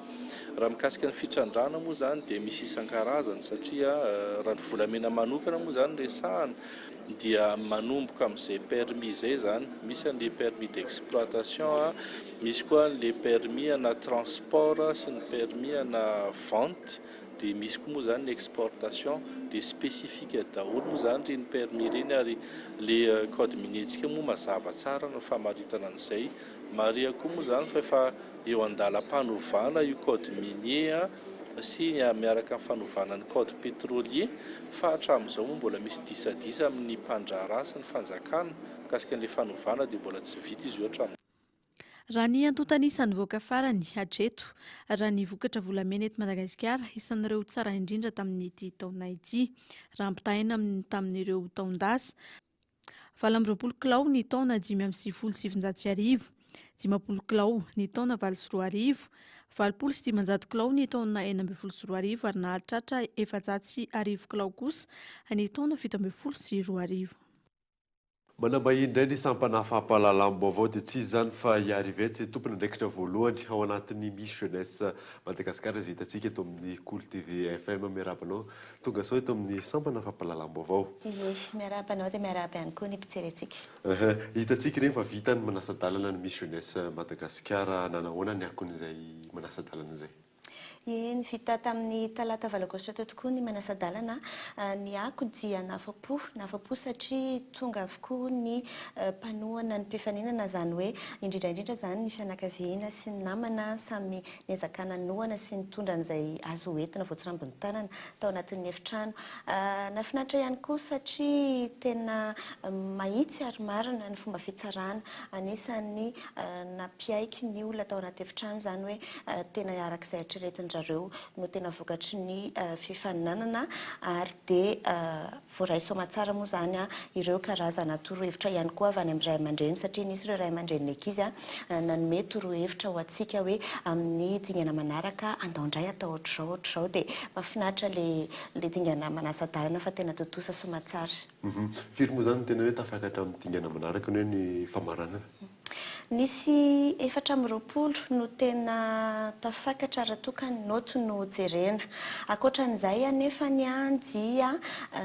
Raha mikasika ny fitrandrahana moa izany dia misy isan-karazany satria raha ny volamena manokana moa izany resahana dia manomboka amin'izay permis izay izany, misy an'ilay permis d'exploitation, misy koa an'ilay permis ana transport sy ny permis ana vente, dia misy koa moa izany ny exportation, dia spécifique daholo moa izany ireny permis ireny ary ilay code minier-ntsika moa mazava tsara ny famaritana an'izay. Marihako koa moa izany fa efa eo an-dalam-panovana io code minier sy miaraka amin'ny fanovana ny code pétrolier fa hatramin'izao moa mbola misy disadisa amin'ny mpandraharaha sy ny fanjakana mikasika an'ilay fanovana dia mbola tsy vita izy io hatramin'izao. Raha ny antontan'isa nivoaka farany hatreto, raha ny vokatra volamena eto Madagasikara, isan'ireo tsara indrindra tamin'ity taona ity, raha ampitahaina amin'ny tamin'ireo taon-dasa, 28 kilao ny taona 1995, 50 kilao ny taona 2008, 580 kilao ny taona 2016 ary nahatratra 1400 kilao kosa ny taona 2017. Manambahiny indray ny sampana fampahalalam-baovao dia tsy iza izany fa i Arivetsy, tompon'andraikitra voalohany ao anatin'ny Miss Jeunesse Madagascar izay hitantsika eto amin'ny Kolo TV FM. Miarahaba anao Tonga soa eto amin'ny sampana fampahalalam-baovao. Ie, miarahaba anao dia miarahaba ihany koa ny mpijery antsika. Ehe, hitantsika ireny fa vita ny manasa-dalana ny Miss Jeunesse Madagasikara, nanahoana ny akon'izay manasa-dalana izay? Eny, vita tamin'ny talata valo aogositra teo tokoa ny manasa-dalana. Ny ako dia nahafa-po, nahafa-po satria tonga avokoa ny mpanohana ny mpifaninana, izany hoe indrindra indrindra izany ny fianakaviana sy ny namana samy niezaka nanohana sy nitondra an'izay azo hoentina voatsirambin'ny tanana tao anatin'ny efitrano. Nahafinaritra ihany koa satria tena mahitsy ary marina ny fomba fitsarana. Anisan'ny nampiaiky ny olona tao anaty efitrano izany hoe tena araka izay eritreretin-dry zareo no tena vokatry ny fifaninanana ary dia voaray soamatsara moa izany ireo karazana torohevitra ihany koa avy any amin'ny ray aman-dreny satria nisy ireo ray aman-drenin'ny ankizy nanome torohevitra ho antsika hoe amin'ny dingana manaraka andao indray atao ohatr'izao ohatr'izao dia mahafinaritra ilay dingana manasa-dalana fa tena tontosa soamatsara. Firy moa izany no tena hoe tafakatra amin'ny dingana manaraka ny hoe ny famaranana? Nisy 24 no tena tafakatra raha toa ka ny naoty no jerena. Ankoatra an'izay anefa dia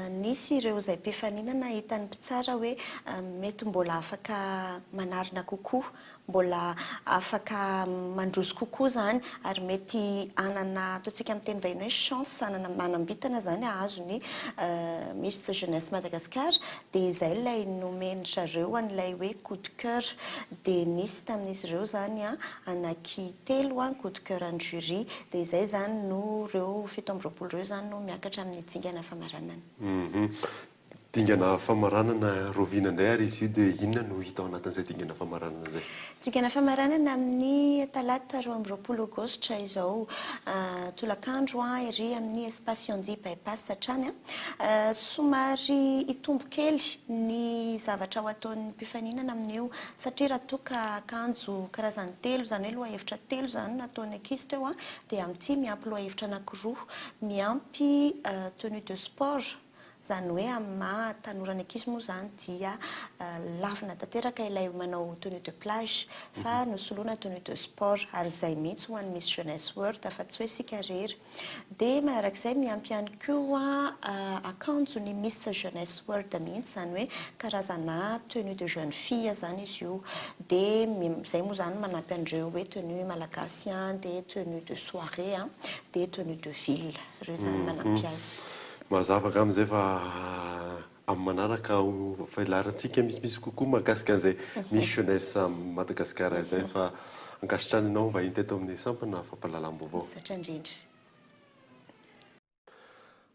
nisy ireo izay mpifaninana hitan'ny mpitsara hoe mety mbola afaka manarina kokoa mbola afaka mandroso kokoa izany ary mety hanana ataontsika amin'ny teny vahiny hoe chance hanana manam-bintana izany hahazo ny Miss Jeunesse Madagascar dia izay ilay nomen-dry zareo an'ilay hoe coup de coeur dia nisy tamin'izy ireo izany anaky telo coup de coeur an'ny jury dia izay izany no ireo 27 ireo izany no miakatra amin'ny dingana famaranana. Dingana famaranana rahoviana indray ary izy io dia inona no hita ao anatin'izay dingana famaranana izay? Dingana famaranana amin'ny talata 22 aogositra izao tolakandro ery amin'ny Espace Yandy Bypass hatrany. Somary hitombo kely ny zavatra ho ataon'ny mpifaninana amin'io satria raha toa ka akanjo karazany telo, izany hoe lohahevitra telo izany no nataon'ny ankizy teo dia amin'ity miampy lohahevitra anankiroa, miampy tenue de sport. Izany hoe amin'ny maha tanora ny ankizy moa izany dia lavina tanteraka ilay manao tenue de plage fa nosoloina tenue de sport ary izay mihitsy ho an'ny Miss Jeunesse World fa tsy hoe isika irery. Dia manarak'izay miampy ihany koa akanjo ny Miss Jeunesse World mihitsy izany hoe karazana tenue de jeune fille izany izy io. Dia izay moa izany manampy an'ireo hoe tenue malagasy dia tenue de soirée dia tenue de ville. Ireo izany manampy azy. Mazava angamba izay fa amin'ny manaraka ho velarantsika misimisy kokoa mahakasika an'izay Miss Jeunesse Madagascar izay fa ankasitrahana ianao vahiny teto amin'ny sampana fampahalalam-baovao. Misaotra indrindra.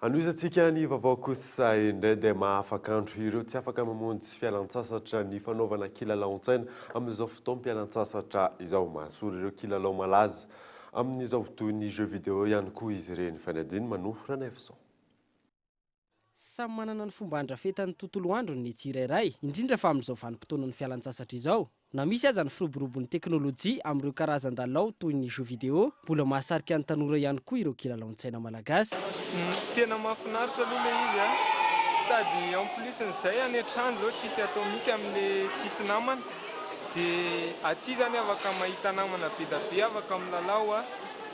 Hanohizantsika ny vaovao kosa indray dia mahafak'andro ireo tsy afaka mamonjy fialantsasatra ny fanaovana kilalaon-tsaina amin'izao fotoam-pialantsasatra izao. Mahasolo ireo kilalao malaza Amin'izao toy ny jeux vidéo ihany koa izy ireny. Fanadino Manoa Ranaivoson. Samy manana ny fomba handrafetany ny tontolo androny ny tsirairay, indrindra fa amin'izao vanim-potoanan'ny fialantsasatra izao. Na misy aza ny firoborobon'ny teknolojia amin'ireo karazan-dalao toy ny jeux vidéo, mbola mahasarika ny tanora ihany koa ireo kilalaon-tsaina malagasy. Tena mahafinaritra aloha ilay izy a! Sady en plus n'izay any an-trano izao tsisy atao mihitsy amin'ilay tsisy namana. Dia aty zany afaka mahita namana be da be afaka milalao a,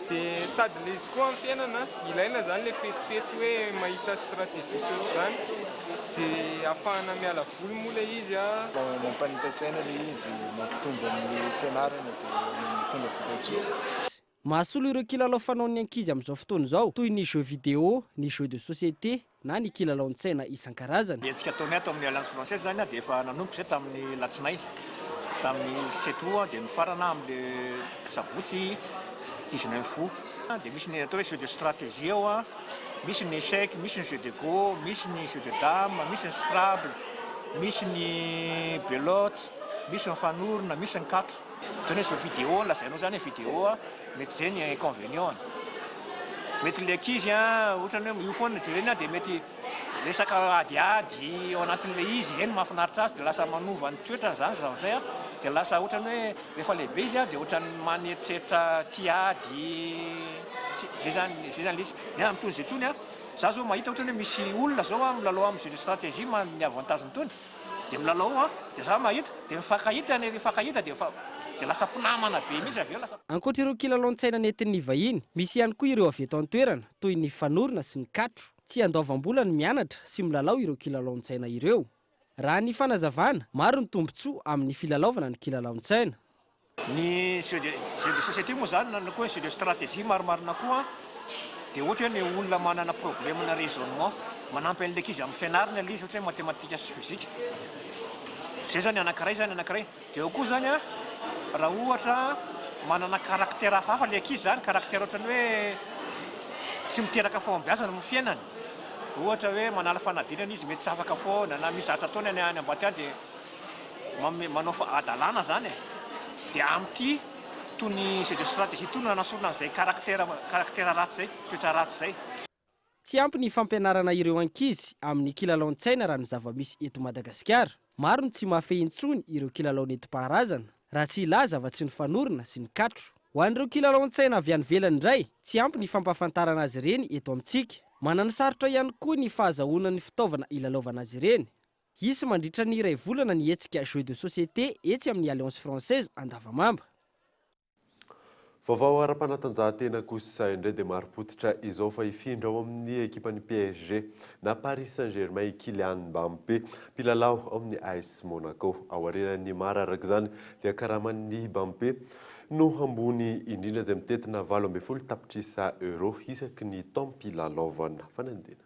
dia sady le izy koa amin'ny fiainana ilaina zany le fetsifetsy hoe mahita stratégie sy ohatr'izany dia ahafahana miala voly moa le izy a. Mampanita-tsaina le izy, mampitombo amin'ny fianarana dia mitondra vokatsoa. Mahasolo ireo kilalao fanaon'ny ankizy amin'izao fotoana izao, toy ny jeux vidéo, ny jeux de société na ny kilalaon-tsaina isan-karazany. Ny hetsika ataonay ato amin'ny Alliance Française izany dia efa nanomboka izay tamin'ny latsinainy, tamin'ny sept août dia nifarana amin'ny sabotsy dix-neuf août. Dia misy ny atao hoe jeux de stratégie ao, misy ny échec, misy ny jeux de go, misy ny jeux de dame, misy ny scrabble, misy ny belote, misy ny fanorona, misy ny katro. Ohatran'ny hoe jeux vidéo no lazainao zany hoe vidéo a, mety zay ny inconvenient-ny. Mety le ankizy a, ohatran'ny hoe io foana no jereny a, dia mety resaka adiady ao anatin'ilay izy, izay no mahafinaritra azy, dia lasa manova ny toetrany zany zavatra izay a, dia lasa ohatran'ny hoe rehefa lehibe izy a, dia ohatran'ny maneritreritra tia ady, zay zany zay zany ilay izy. Ny ahy amin'itony izay itony a, za zao mahita ohatran'ny hoe misy olona zao a milalao amin'ny jeux de stratégie ny avantage-ny itony, Dia milalao an, dia za mahita, dia mifankahita ny mifankahita dia efa dia lasa mpinamana be mihitsy avy eo lasa. Ankoatra ireo kilalaon-tsaina nentin'ny vahiny, misy ihany koa ireo avy eto an-toerana, toy ny fanorona sy ny katro. Tsy andoavam-bola ny mianatra sy milalao ireo kilalaon-tsaina ireo. Raha ny fanazavana, maro ny tombontsoa amin'ny filalaovana ny kilalaon-tsaina. Ny jeu de jeu de société moa izany na koa jeu de stratégie marimarina koa. Dia ohatra hoe ny olona manana problème-na raisonnement, manampy an'ilay ankizy amin'ny fianarana ilay izy, ohatra hoe matematika sy physique. Izay izany anankiray izany anankiray. Dia eo koa izany an, raha ohatra manana caractère hafahafa ilay ankizy izany, caractère ohatran'ny hoe tsy miteraka fahombiazana amin'ny fiainany, ohatra hoe manala fanadinana izy mety tsy afaka foana, na misy zavatra ataony any any ambadika any dia manome manao hadalana izany e. Dia amin'ity tony jeu de stratégie itony no anasorana an'izay caractère caractère ratsy izay, toetra ratsy izay. Tsy ampy ny fampianarana ireo ankizy amin'ny kilalaon-tsaina raha ny zava-misy eto Madagasikara. Maro ny tsy mahafehy intsony ireo kilalao nentim-paharazana, raha tsy hilaza afa-tsy ny fanorona sy ny katro. Ho an'ireo kilalaon-tsaina avy any ivelany indray, tsy ampy ny fampahafantarana azy ireny eto amintsika. Mananosarotra ihany koa ny fahazahoana ny fitaovana hilalaovana azy ireny. Hisy mandritra ny iray volana ny hetsika Jeux de société etsy amin'ny Alliance Française Andavamamba. Vaovao ara-panatanjahantena kosa indray dia marim-pototra izao fa hifindra ao amin'ny ekipan'ny PSG na Paris Saint-Germain i Kylian Mbappé, mpilalao ao amin'ny AS Monaco. Aorianan'i Neymar araka izany dia karaman'i Mbappé no ambony indrindra izay mitentina 18 tapitrisa euros isaky ny taom-pilalaovana. Fanadihadiana.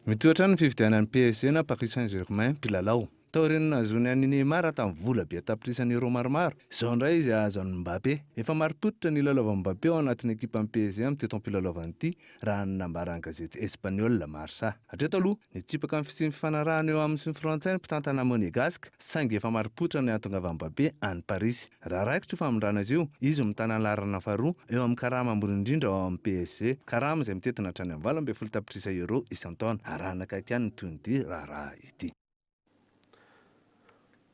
Mitohy hatrany ny fividianan'ny PSG na Paris Saint-Germain mpilalao. Taorian'ny nahazoany an'i Neymar tamin'ny vola be an-tapitrisany euros maromaro, izao indray izy hahazo an'i Mbappé. Efa marim-pototra ny hilalaovan'i Mbappé ao anatin'ny ekipan'ny PSG amin'ity taom-pilalaovana ity, raha ny nambaran'ny gazety espaniola Marca. Hatreto aloha, nitsipaka ny fisian'ny fifanarahana eo aminy sy ny frantsay ny mpitantana monegasque, saingy efa marim-pototra ny hahatongavan'i Mbappé any Parisy. Raha raikitra io famindrana izy io, izy no mitana ny laharana faharoa eo amin'ny karama ambony indrindra ao amin'ny PSG, karama izay mitentina hatrany amin'ny 18 tapitrisa euros isan-taona. Arahina akaiky ihany ny tohin'ity raharaha ity.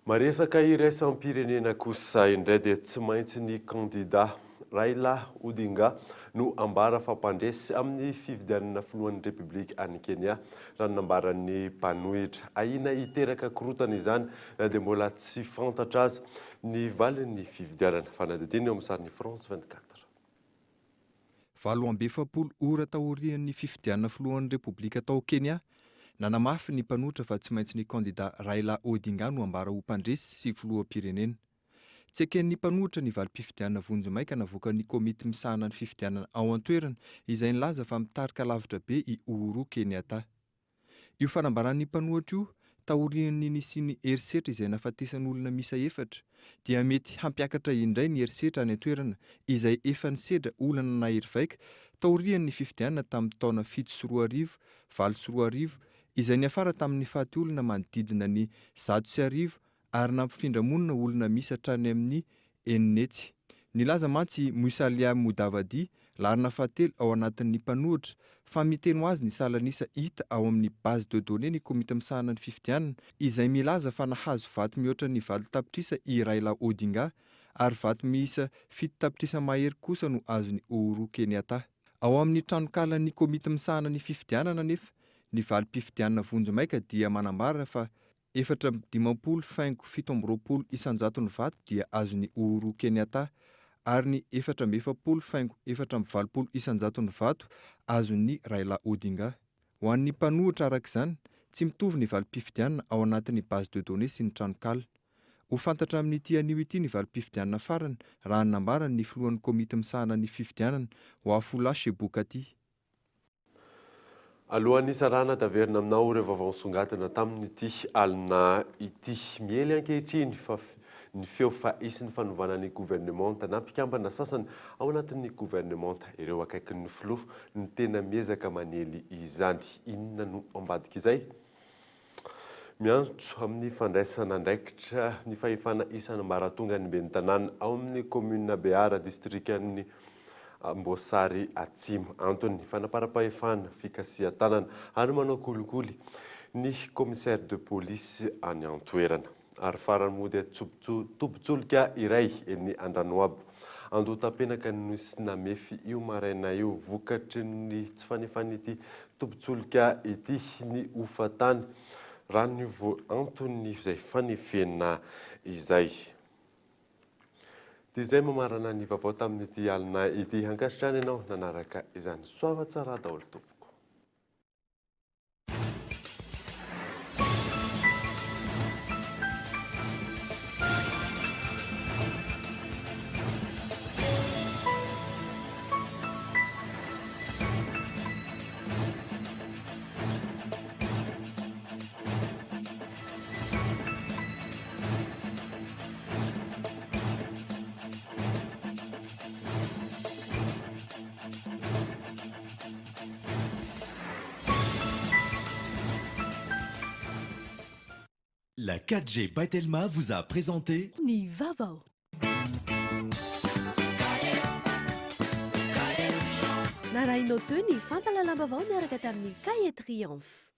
Maresaka iraisam-pirenena kosa indray dia tsy maintsy ny kandida Raila Odinga no ambara fa mpandresy amin'ny fifidianana filohan'ny Repoblika any Kenya, raha ny nambaran'ny mpanohitra. Ahiana hiteraka korontana izany na dia mbola tsy fantatra aza ny valin'ny fifidianana. Fanadihadiana eo amin'ny sarin'ny France 24. 48 ora taorian'ny fifidianana filohan'ny Repoblika tao Kenya, nanamafy ny mpanohitra fa tsy maintsy ny kandida Raila Odinga no ambara ho mpandresy sy filoham-pirenena. Tsy eken'ny mpanohitra ny valim-pifidianana vonjimaika navoakan'ny komity misahana ny fifidianana ao an-toerana izay nilaza fa mitarika lavitra be i Uhuru Kenyatta. Io fanambaran'ny mpanohitra io, taorian'ny nisian'ny herisetra izay nahafatesan'olona miisa efatra, dia mety hampiakatra indray ny herisetra any an-toerana izay efa nisedra olana nahery vaika taorian'ny fifidianana tamin'ny taona 2007, 2008 izay niafara tamin'ny faty olona manodidina ny 1100 ary nampifindra monina olona miisa hatrany amin'ny 600. Nilaza mantsy i Musalia Mudavadi, laharana fahatelo ao anatin'ny mpanohitra, fa miteny ho azy ny salan'isa hita ao amin'ny base de données ny komity misahana ny fifidianana, izay milaza fa nahazo vato mihoatra ny 8 tapitrisa i Raila Odinga, ary vato miisa 7 tapitrisa mahery kosa no azon'i Uhuru Kenyatta. Ao amin'ny tranonkalan'ny komity misahana ny fifidianana anefa, ny valim-pifidianana vonjimaika dia manambara fa 54 faingo 27 isan-jaton'ny vato dia azon'i Uhuru Kenyatta ary ny 44 faingo 84 isan-jaton'ny vato azon'i Raila Odinga. Ho an'ny mpanohitra araka izany, tsy mitovy ny valim-pifidianana ao anatin'ny base de données sy ny tranonkala. Ho fantatra amin'ity anio ity ny valim-pifidianana farany raha ny nambaran'ny filohan'ny komity misahana ny fifidianana, Wafula Chebukati. Alohan'ny hisarahana dia averina aminao ireo vaovao nisongadina tamin'ity alina ity. Miely ankehitriny fa ny feo fa hisy ny fanovana ny governemanta na mpikambana sasany ao anatin'ny governemanta. Ireo akaikin'ny filoha no tena miezaka manely izany. Inona no ambadik'izay? Miantso amin'ny fandraisana andraikitra ny fahefana isan'ambaratongan'ny ben'ny tanàna ao amin'ny kaominina Behara, distrikan'i Amboasary Atsimo. Antony, fanaparam-pahefana, fikasihan-tanana ary manao kolikoly ny commissaire de police any an-toerana. Ary farany moa dia tobin-tsolika iray eny Andranoabo, Andohatapenaka no nisy namefy io maraina io vokatry ny tsy fanefan'ity tobin-tsolika ity ny hofan-tany, raha ny anton'izay fanefena izay. Dia izay mamarana ny vaovao tamin'ity alina ity. Ankasitrahana ianao nanaraka izany. Soava tsara daholo tompoko. La 4G by Telma vous a présenté Ny vaovao. Narahinao teo ny fampahalalam-baovao niaraka tamin'ny Cahier Triomphe.